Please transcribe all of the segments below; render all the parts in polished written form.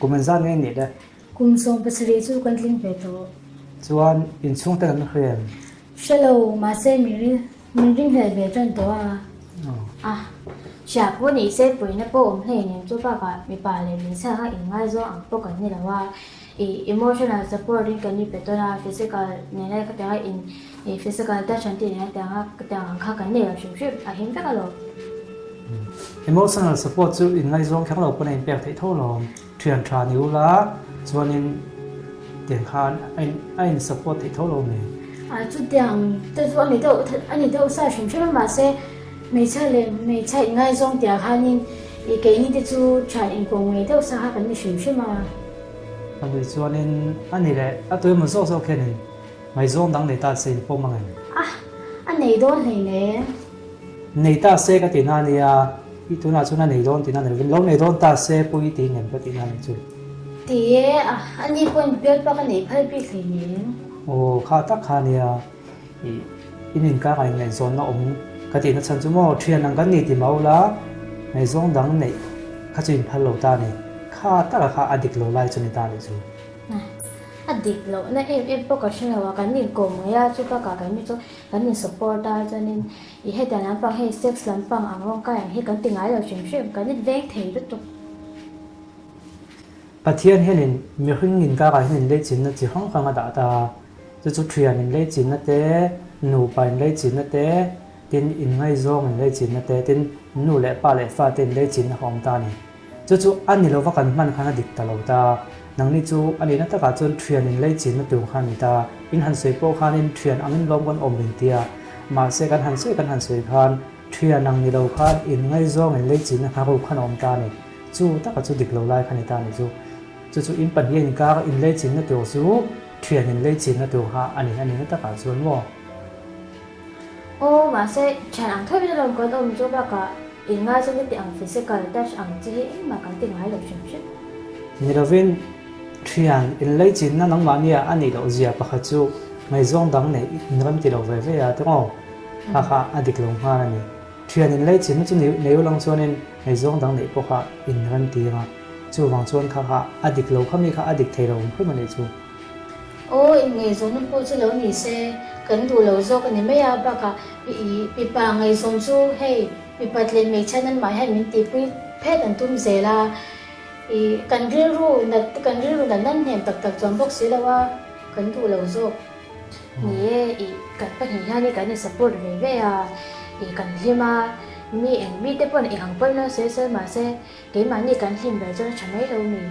Kum engzat nge nih le? Kum 17 chu kan tling ve tawh. Chuan inchhung ten an hre em? Hre lo, mahse min ring min ringhlel ve tan tawh a. A, hria pawh ni se puihna pawh awm hlei nen chu bakah mipa leh hmeichhia kha inngaizawng ang pawh kan ni lo a. Ih emotional support in kan inpe tawn a, physical nena khatianga in ih physical touch an tih nena tianga tiang ang kha kan nei lo hrim hrim a him vek alawm. Emotional support chu inngaizawng kher lo pawn a inpek theih tho lawm. Thian tha ni ula chuanin tiang khan a in a in support theih tho lo mai. A chutiang te chu a ni deuh a ni deuh sa hrim hrim a mahse hmeichhia leh hmeichhia inngaizawng tiang khanin ih keini te chu thian inkawm ngei deuh sa kha kan ni hrim hrim a. A ni chuanin a ni leh a tu emaw zawk zawk hianin ngaihzawng dang nei ta se in pawm ang em? A a nei dawn hleinem. Nei ta se ka tihna a nia, i tunah chuan a nei dawn tihna a ni lovin lo nei dawn ta se pawh i tih ngem ka tihna a ni chu. Ti e, a ni pawhin bialpa ka neih phal bik hleinem. Aw, kha tak kha a nia, i in inkar ah inngaihzawnna awm ka tihna chhan chu maw thian ang kan ni ti mau la, ngaihzawng dang neih kha chu inphal lo ta a ni, kha taka kha a dik lo lai chu ni ta a nih chu. A dik lohna em em pawh ka hre lo a, kan inkawm mai a, chu bakah kan mi chu Kan in support a chuanin i hetiang lampang hei sex lampang ang rawng kai ang hi kan ti ngai lo hrim hrim, kan in veng thei lutuk. Pathian hianin mihring inkarah hian inleichinna chi hrang hrang a dah ta a, chu chu thian inleichinna te, nupa inleichinna te, tin inngaizawng inleichinna te, tin nu leh pa leh fate inleichinna kha awm ta a ni. Chu chu a ni lova kan hman khan a dik ta lo ta. Nangni chu a nihna takah chuan thian in lei chinna tur kha a ni ta. In han sawi pawh khanin thian angin lawm kan awm in tia. Mahse kan han sawi kan han sawi khan thian ang ni lo khan in ngaizawng in lei chinna kha ruk khan a awm ta a ni. Chu taka chu dik lo lai kha ni ta a ni chu. Chu chu in pahnih a inkar in lei chinna tur chu thian in lei chinna tur kha a ni a nihna takah chuan maw? Aw, mahse thian ang tho in alawm kan awm chu bakah Inngaizawng te tih ang physical touch ang chi hi engmah kan ti ngai lo hrim hrim. Ni lovin, thian inleichinna nangmahnia a nih loh zia pakhat chu ngaihzawng dang neih inrem ti lo ve ve a ti ngaw? Kha kha a dik lo nghal a ni. Thian inleichinna chu nei ulang chuanin ngaihzawng dang neih pawh kha inrem ti anga, chuvang chuan kha kha a dik lo kha mi kha a dik thei lo awm hrim a nih chu. Aw, inngaihzawnna pawh chu lo ni se, kan duh lo zawk a ni mai a, bakah ih mipa ngaihzawn chu hei mipat leh hmeichhia nan mah hian min tihpui phet an tum zel a, ih kan rilru nat kan rilru nat nan hnem tak tak chuan bawk si lo a, kan duh lo zawk. Ni e, ih kan pahnih hian kan in support ve ve a, ih kan hlim a, mi eng mite pawn eng ang pawn lo sawi sawi mahse Keimahni kan hlim ber chuan a tha mai lo mi.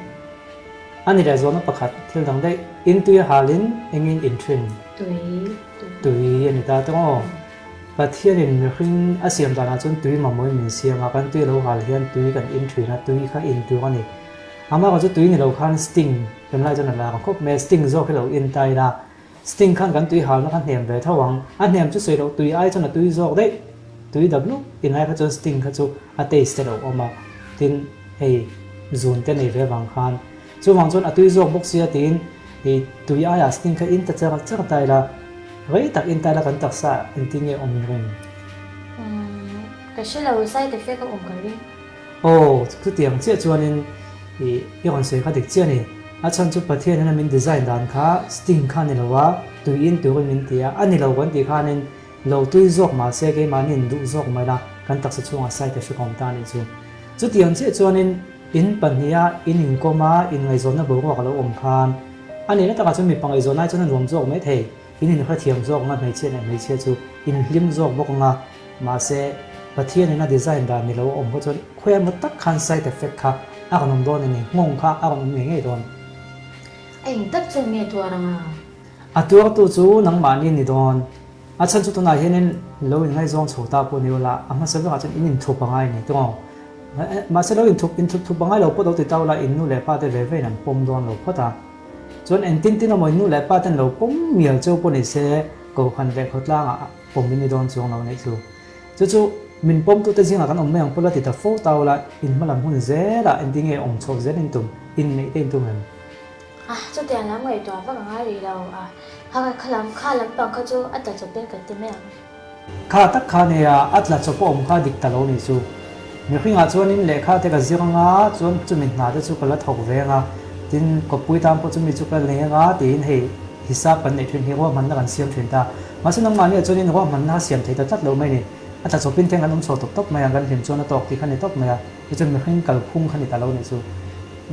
A ni leh zawhna pakhat thil dang daih, in tui a halin engin in thin? Tui, tui. Tui a ni ta tawng aw. Pathianin mihring a siam danah chuan tui mamawhin min siam a, kan tui a lo hal hian tui kan in thin a, tui kha in tur a ni. Amah chu tui ni lo khan sting kan lai chuan a lar khawp mai a, sting zawk hi lo in ta ila, Sting khan kan tui halna kha hnem ve tho ang. A hnem chu sawi loh tui ai chuan a tui zawk daih. Tui dap lup in ai kha chuan sting kha chu a taste te lo awm a. Tin, hei zun te nei ve vang khan. Chuvang chuan a tui zawk bawk sia tiin i tui aiah sting kha in ta char char ta ila, rei tak in ta ila kan taksa engtin nge awm in ring? Umm, ka hre lo, side effect a awm ka ring. Aw, chutiang chiah chuanin i i rawn sawi kha dik chiah a ni. A chhan chu Pathian in a min design dan kha sting kha a ni lo a, tui in turin min ti a, a ni lo kan tih khanin lo tui zawk mah se keimahni in duh zawk mai la, kan taksa chhungah side effect a awm ta a nih chu. Chutiang chiah chuanin in pahniha in inkawm a, inngaihzawnna boruak a lo awm khan a nihna takah chuan mipa ngaihzawn ai chuan a nuam zawk mai thei, in inhrethiam zawk anga hmeichhia leh hmeichhia chu in hlim zawk bawk anga, Mahse, Pathianin a design dan ni lo a awm kha chuan khawi emaw tak khan side effect kha a rawn awm dawn a ni, nghawng kha a rawn awm ngei ngei dawn. A eng tak chuan nge tuar ang a? A tuartu chu nangmahni ni dawn. A chhan chu tunah hianin lo inngaizawng chho ta pawh ni ula, a hmasa berah chuan in inthup a ngai a ni tawng. Mahse lo inthup inthup thup a ngai lo pawh lo ti ta ula, in nu leh pa te ve vein an pawm dawn lo phawt a. Chuan engtin tin emaw in nu leh pa ten lo pawm mial cheu pawh ni se, Kohhran leh khawtlangah pawm in ni dawn chuang lo neih chu. Chu chu min pawmtute zingah kan awm mai ang pawh la ti ta fo ta ula, in hma lam hun zelah engtin nge awm chhoh zel in tum, in neih te in tum em? A, chutiang lam ngaihtuah vak a ngai rih lo a, kha kha lam kha lampang kha chu a tla chawp in kan ti mai ang. Kha tak kha nia a tla chawp a awm kha dik ta lo nih chu. Mihringah chuanin lehkha te ka zir anga, chuan chumi hna te chu ka la thawk ve anga, tin kawppui tan pawh chumi chu ka nei anga tiin hei hisap kan neih thin hi ruahmanna kan siam thin ta. Mahse nangmahniah chuanin ruahmanna a siam thei ta tlat lo mai ni. A tla chawpin teng kan awm chho tawp tawp mai a, kan hlim chuan a tawk tih kha ni tawp mai a, chu chuan mihring kalphung kha ni ta lo nih chu.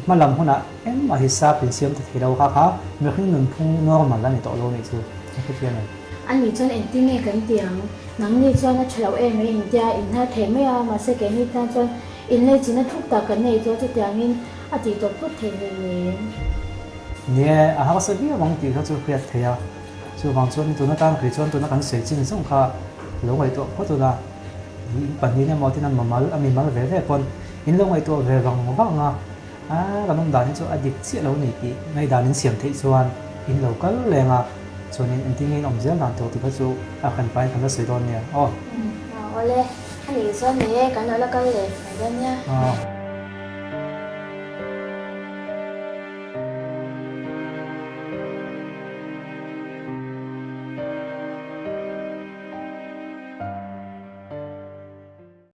Hma lam hunah engmah hisap insiam ta thei lo kha kha mihring nunphung normal a ni tawh lo nih chu a hrethiam em? Ani chuan engtin nge kan ti ang? Nangni chuan a tha lo em mai intia inhnar thei mai a, mahse keini tan chuan inleichina thuk tak kan nei chu chutiangin a tih tawp phut thei hle nen. Nie, a harsa viau ang tih kha chu hriat theih a, chuvang chuan tuna tan kei chuan tuna kan sawi chin zawng kha lo ngaihtuah phawt ula, in pahnihin emaw tin a mamal a mimal ve ve pawn in lo ngaihtuah ve vang vang a. A kan awm dan hi chu a dik chiah lo ni tih ngaihdan in siam theih chuan in lo kal leng a, chuanin engtin nge in awm zel dan tur tih kha chu a kan pain kan la sawi dawn nia aw. Awle, a nih chuan ni e, kan lo la kal leh mai dawn nia. Aw.